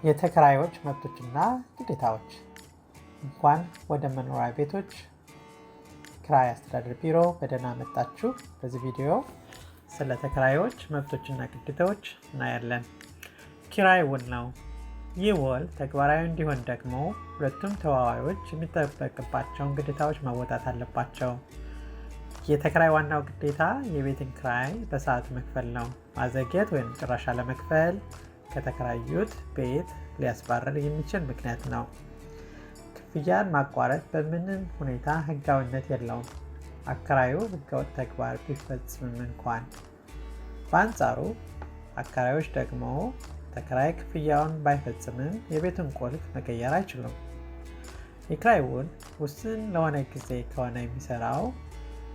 የተከራዮች መብቶችና ግዴታዎች። እንኳን ወደ መኖሪያ ቤቶች ኪራይ አስተዳደር ቢሮ በደህና መጣችሁ። በዚህ ቪዲዮ ስለ ተከራዮች መብቶችና ግዴታዎች እናያለን። ኪራይ ውል ነው። ይህ ውል ተግባራዊ እንዲሆን ደግሞ ሁለቱም ተዋዋዮች የሚጠበቅባቸውን ግዴታዎች መወጣት አለባቸው። የተከራይ ዋናው ግዴታ የቤትን ኪራይ በሰዓቱ መክፈል ነው። ማዘግየት ወይም ጭራሽ አለመክፈል ከተከራዩት ቤት ሊያስባርር የሚችል ምክንያት ነው። ክፍያን ማቋረጥ በምንም ሁኔታ ሕጋዊነት የለውም፣ አከራዩ ሕገወጥ ተግባር ቢፈጽምም እንኳን። በአንጻሩ አከራዮች ደግሞ ተከራይ ክፍያውን ባይፈጽምም የቤቱን ቁልፍ መቀየር አይችሉም። የኪራይ ውል ውስን ለሆነ ጊዜ ከሆነ የሚሰራው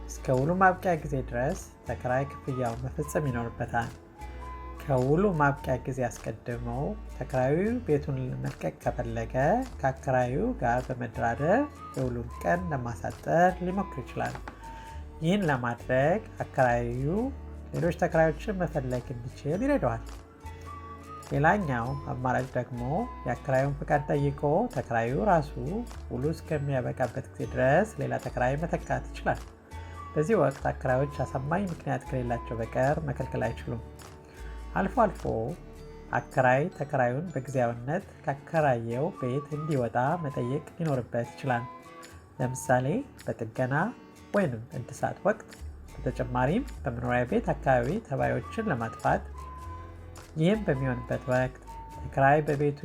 እስከ ውሉ ማብቂያ ጊዜ ድረስ ተከራይ ክፍያውን መፈጸም ይኖርበታል። ከውሉ ማብቂያ ጊዜ አስቀድሞ ተከራዩ ቤቱን መልቀቅ ከፈለገ ከአከራዩ ጋር በመደራደር የውሉን ቀን ለማሳጠር ሊሞክር ይችላል። ይህን ለማድረግ አከራዩ ሌሎች ተከራዮችን መፈለግ እንዲችል ይረዳዋል። ሌላኛው አማራጭ ደግሞ የአከራዩን ፈቃድ ጠይቆ ተከራዩ ራሱ ውሉ እስከሚያበቃበት ጊዜ ድረስ ሌላ ተከራይ መተካት ይችላል። በዚህ ወቅት አከራዮች አሳማኝ ምክንያት ከሌላቸው በቀር መከልከል አይችሉም። አልፎ አልፎ አከራይ ተከራዩን በጊዜያዊነት ካከራየው ቤት እንዲወጣ መጠየቅ ሊኖርበት ይችላል። ለምሳሌ በጥገና ወይንም እድሳት ወቅት። በተጨማሪም በመኖሪያ ቤት አካባቢ ተባዮችን ለማጥፋት። ይህም በሚሆንበት ወቅት ተከራይ በቤቱ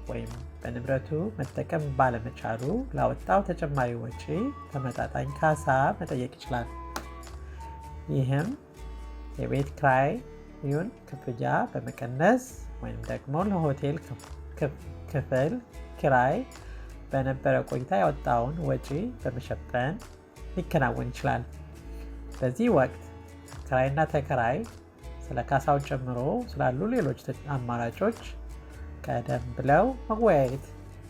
ወይም በንብረቱ መጠቀም ባለመቻሉ ላወጣው ተጨማሪ ወጪ ተመጣጣኝ ካሳ መጠየቅ ይችላል። ይህም የቤት ኪራዩን ክፍያ በመቀነስ ወይም ደግሞ ለሆቴል ክፍል ኪራይ በነበረ ቆይታ ያወጣውን ወጪ በመሸፈን ሊከናወን ይችላል። በዚህ ወቅት አከራይና ተከራይ ስለ ካሳው ጨምሮ ስላሉ ሌሎች አማራጮች ቀደም ብለው መወያየት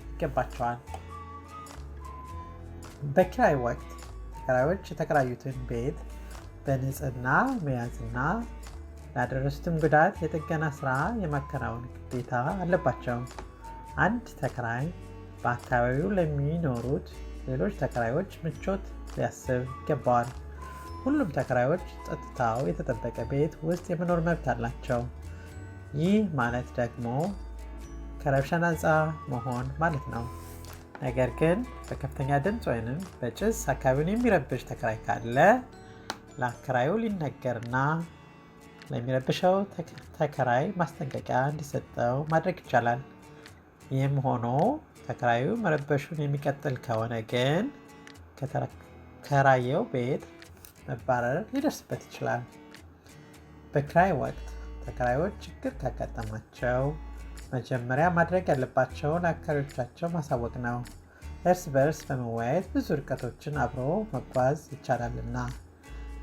ይገባቸዋል። በኪራይ ወቅት ተከራዮች የተከራዩትን ቤት በንጽህና መያዝና ላደረሱትም ጉዳት የጥገና ስራ የማከናወን ግዴታ አለባቸው። አንድ ተከራይ በአካባቢው ለሚኖሩት ሌሎች ተከራዮች ምቾት ሊያስብ ይገባዋል። ሁሉም ተከራዮች ጸጥታው የተጠበቀ ቤት ውስጥ የመኖር መብት አላቸው። ይህ ማለት ደግሞ ከረብሻ ነፃ መሆን ማለት ነው። ነገር ግን በከፍተኛ ድምፅ ወይንም በጭስ አካባቢውን የሚረብሽ ተከራይ ካለ ለአከራዩ ሊነገርና ለሚረብሸው ተከራይ ማስጠንቀቂያ እንዲሰጠው ማድረግ ይቻላል። ይህም ሆኖ ተከራዩ መረበሹን የሚቀጥል ከሆነ ግን ከተከራየው ቤት መባረር ሊደርስበት ይችላል። በኪራይ ወቅት ተከራዮች ችግር ካጋጠማቸው መጀመሪያ ማድረግ ያለባቸው ለአከራዮቻቸው ማሳወቅ ነው። እርስ በርስ በመወያየት ብዙ ርቀቶችን አብሮ መጓዝ ይቻላልና።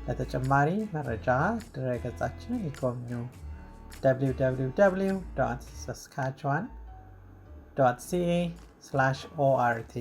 ለተጨማሪ መረጃ ድረ ገጻችንን ይጎብኙ፣ www.saskatchewan.ca/ort።